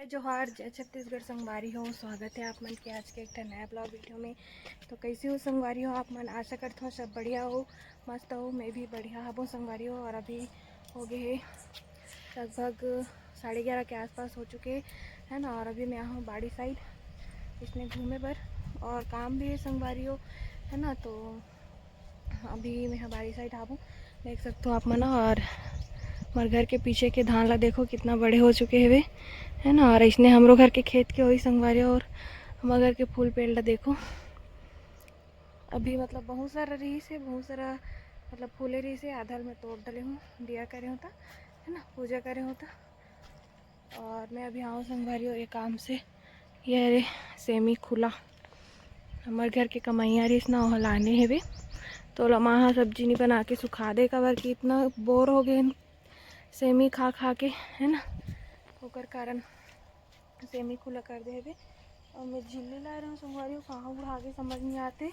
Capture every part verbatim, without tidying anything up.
जोहार, जय छत्तीसगढ़ संगवारी हो। स्वागत है आप मन के आज के एक ठन नया ब्लॉग वीडियो में। तो कैसे हो संगवारी हो आप मन? आशा करत हो सब बढ़िया हो, मस्त हो। मैं भी बढ़िया हबो संगवारी हो। और अभी हो गए है लगभग साढ़े ग्यारह के आसपास हो चुके है ना। और अभी मैं आहूँ बाड़ी साइड इसने घूमे बर, और काम भी है संगवारी हो, है ना। तो अभी मैं ह बाड़ी साइड आबो, देख सकते हो आप मन। और हमर घर के पीछे के धान ला देखो कितना बड़े हो चुके हवे, है ना। और इसने हमरो घर के खेत के होई संगवारी हो। और हमर घर के फूल पेड़ ला देखो, अभी मतलब बहुत सारा रहिस हे, बहुत सारा मतलब फूले रहिस हे, आधा ल मैं तोड़ डले हूँ, दिया करे हूँ त, है ना, पूजा करे हूँ त। और मैं अभी आहूँ संगवारी हो ये काम से। ये रे सेमी खुला, हमर घर के कमैया रहिस ना, ओह लाने हेवे। तो ओला माँ ह सब्जी नी बना के सुखा दे, काबर कि इतना बोर हो गए सेमी खा खा के, है ना, ओकर कारण सेमी खुला कर दे हेवे। और मैं झिल्ली ला रहे हूँ संगवारी हो, कहाँ उड़ा के समझ नहीं आते।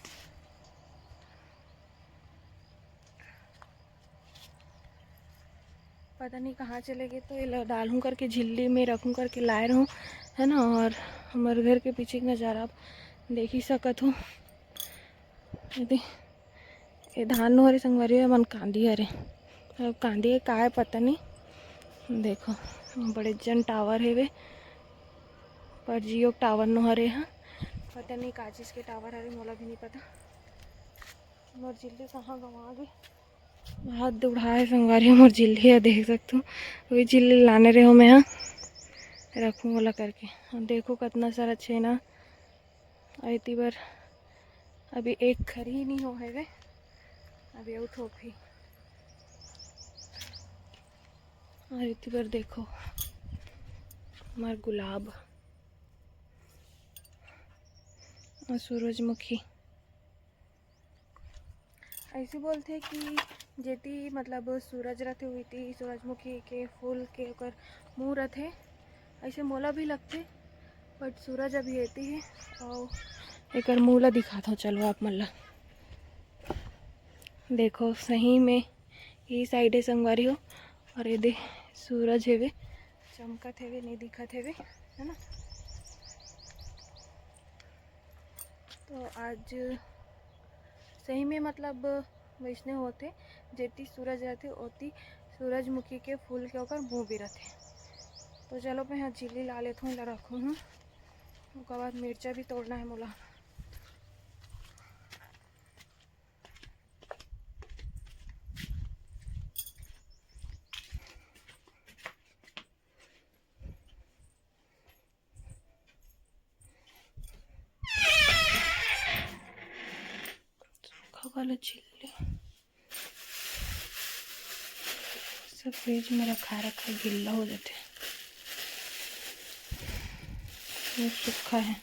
पता नहीं कहाँ चले गए, तो एला डालूँ करके झिल्ली में रखूँ करके लाए रहूँ, है ना। और हमर घर के पीछे के नज़ारा आप देख ही सकत हो। ये दे, ये धान नो हरे संगवारी हो, मन कांदी हरे। अब कांदी हे काय पता नहीं। देखो, बड़े जन टावर हेवे, पर जियो टावर नो हरे हा। पता नहीं का चीज़ के टावर हरे, मोला भी नहीं पता। मोर झिल्ली कहाँ गवा गे? हाथ दुड़ाए संगवारी हो मोर झिल्ली ह, देख सकत हो। वही झिल्ली लाने रहे हो मैं ह, रखूँ ओला करके। और देखो कितना सारा छेना अउ एती बर अभी एक खरी नहीं हो हवे, अभी अउ ठोकही। और एती बर देखो हमर गुलाब और सूरजमुखी। ऐसे बोलथे कि जेती मतलब सूरज रथे, उती सूरजमुखी के फूल के ओकर मुँह रथे, ऐसे मोला भी लगथे। But सूरज अभी एती हे, और एकर मुँह ला दिखात हूँ, चलो आप मन ला। देखो, सही में ई side हे संगवारी हो, और ये दे सूरज हेवे, चमकत हेवे, नहीं दिखत हेवे, है ना। तो आज सही में मतलब वैसने होथे, जेती सूरज रथे, ओती सूरजमुखी के फूल के ओकर मुँह भी रथे। तो चलो, मैं यहाँ झिल्ली ला लेत हूँ, एला रखूँ हूँ, ओकर बाद मिर्चा भी तोड़ना है मोला। सूखा वाला झिल्ली सब फ्रिज में रखा रखा गिल्ला हो जाते, ये सूखा है।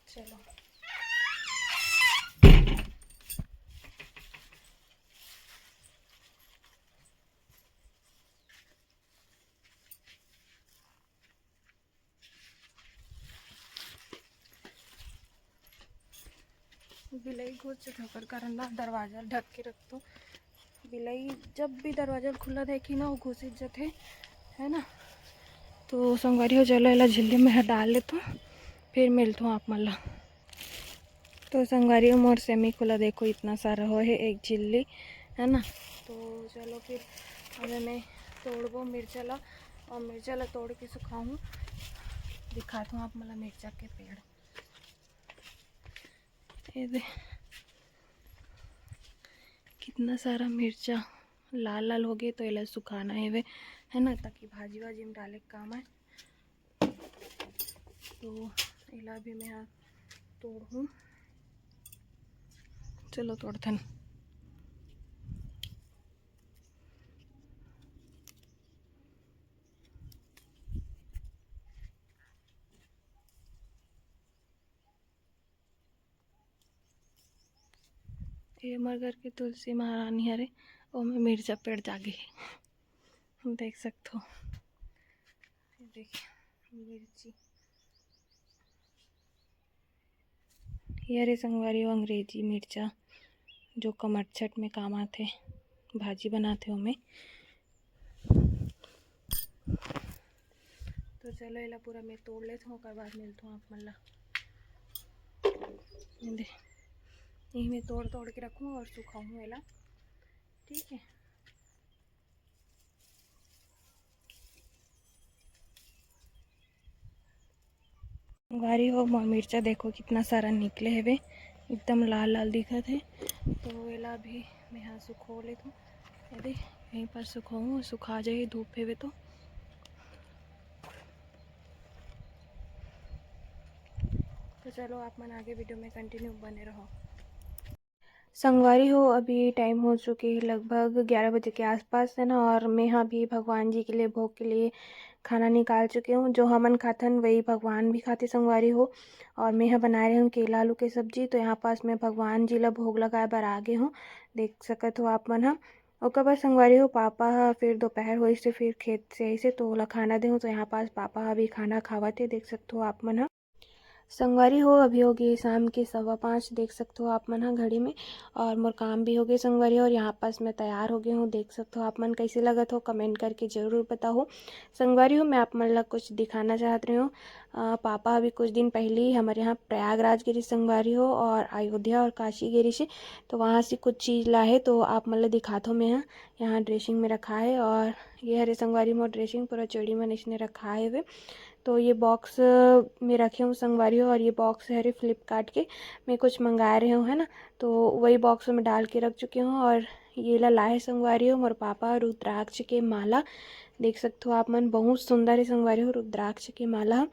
चलो, बिलाई घुस जाथे, ओकर कारण ना दरवाजा ढक के रखथों। बिलाई जब भी दरवाजा खुला देखही ना, वो घुसिच जाथे, है ना। तो संगवारी हो, चलो एला झिल्ली में डाल लेथों, फिर मिलथों आप मन ला। तो संगवारी हो, मोर सेमी खुला देखो, इतना सारा होए हे एक झिल्ली, है ना। तो चलो फिर अब मैं तोड़बो मिर्चा ला, और मिर्चा ला तोड़ के सुखाहूँ, दिखात हूँ आप मन ला मिर्चा के पेड़। ये दे, कितना सारा मिर्चा लाल लाल हो गए, तो एला सुखाना हेवे, है ना, ताकि भाजी वाजी में डाले के काम आए। तो एला भी मैं हा तोड़हूँ। चलो तोड़थन। ये हमर घर के तुलसी महारानी हरे, ओमे मिर्चा पेड़ जागे हे, देख सकथो। ये देखिए मिर्ची, ये रे संगवारी हो अंग्रेजी मिर्चा, जो कमरछट में काम आथे, भाजी बनाथे ओमे। तो चलो, एला पूरा मैं तोड़ लेथों, ओकर बाद मिलथों आप मन ला। ये दे, यही मैं तोड़ तोड़ के रखूँ और सुखाऊँ एला, ठीक है। संगवारी हो, मोर मिर्चा देखो कितना सारा निकले हवे, एकदम लाल लाल दिखत हे। तो एला अभी मैं हा सुखो लेथों। ये दे, यहीं पर सुखाऊँ, सुखा जाही धूप हेवे तो। तो चलो, आप मन आगे वीडियो में कंटिन्यू बने रहो। संगवारी हो, अभी टाइम हो चुके हे लगभग ग्यारह बजे के आसपास, है ना, और मैं हा भी भगवान जी के लिए, भोग के लिए खाना निकाल चुके हूँ। जो हमन खाथन, वही भगवान भी खाथे, संगवारी हो। और मैं हा बनाए रहे हूँ केला आलू के सब्जी। तो यहाँ पास मैं भगवान जी ला भोग लगाए बर आ गे हूँ, देख सकत हो आप मन हा। ओकर बाद संगवारी हो, पापा ह फिर दोपहर होइस से फिर खेत से आइस से, तो ओला खाना देहूँ। तो यहाँ पास पापा ह भी खाना खावत हे, देख सकत हो आप मन ह। संगवारी हो, अभी हो गे शाम के सवा पाँच, देख सकत हो आप मन ह घड़ी में, और मोर काम भी हो गे संगवारी हो, और यहाँ पास मैं तैयार हो गे हूँ। देख सकत हो आप मन, कैसे लगत हो, कमेंट करके जरूर बताओ। संगवारी हो, मैं आप मन ला कुछ दिखाना चाहत रही हूँ। अ, पापा अभी कुछ दिन पहले ही हमारे यहाँ प्रयागराज गे रिहिस संगवारी हो, और अयोध्या और काशी गे रिहिस, तो वहाँ से कुछ चीज़ लाए हे, तो आप मन ला दिखात हो मैं ह। यहाँ ड्रेसिंग में रखा है, और ये हरे संगवारी मोर ड्रेसिंग पूरा चूड़ी मन इसने रखा है वे। तो ये बॉक्स में रखे हूँ संगवारी हो, और ये बॉक्स हरे फ्लिपकार्ट के, मैं कुछ मंगाए रहे हूँ, है ना, तो वही बॉक्स में डाल के रख चुके हूँ। और ये ला लाए हे संगवारी हो मोर पापा, रुद्राक्ष के माला, देख सकत हो आप मन, बहुत सुंदर है संगवारी हो रुद्राक्ष के माला।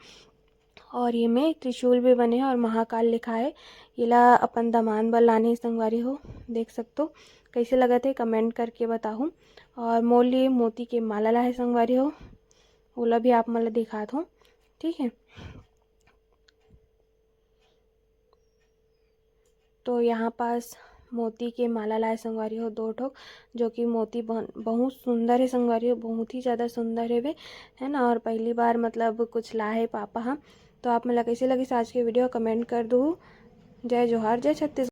और ये में त्रिशूल भी बने हे और महाकाल लिखा है। ये ला अपन दमान बर लाने हे संगवारी हो, देख सकत हो। कैसे लगत हे, कमेंट करके बताहू। और मोर लिए मोती के माला लाए हे संगवारी हो, ओला भी आप मन ला दिखात हूँ, ठीक है। तो यहाँ पास मोती के माला लाए संगवारी हो दो ठोक, जो कि मोती बहु-, बहुत सुंदर है संगवारी हो, बहुत ही ज़्यादा सुंदर है वे, है ना। और पहली बार मतलब कुछ लाए हे पापा ह। तो आप मन ला कैसे लगिस आज के वीडियो, कमेंट कर दू। जय जोहार, जय छत्तीसगढ़।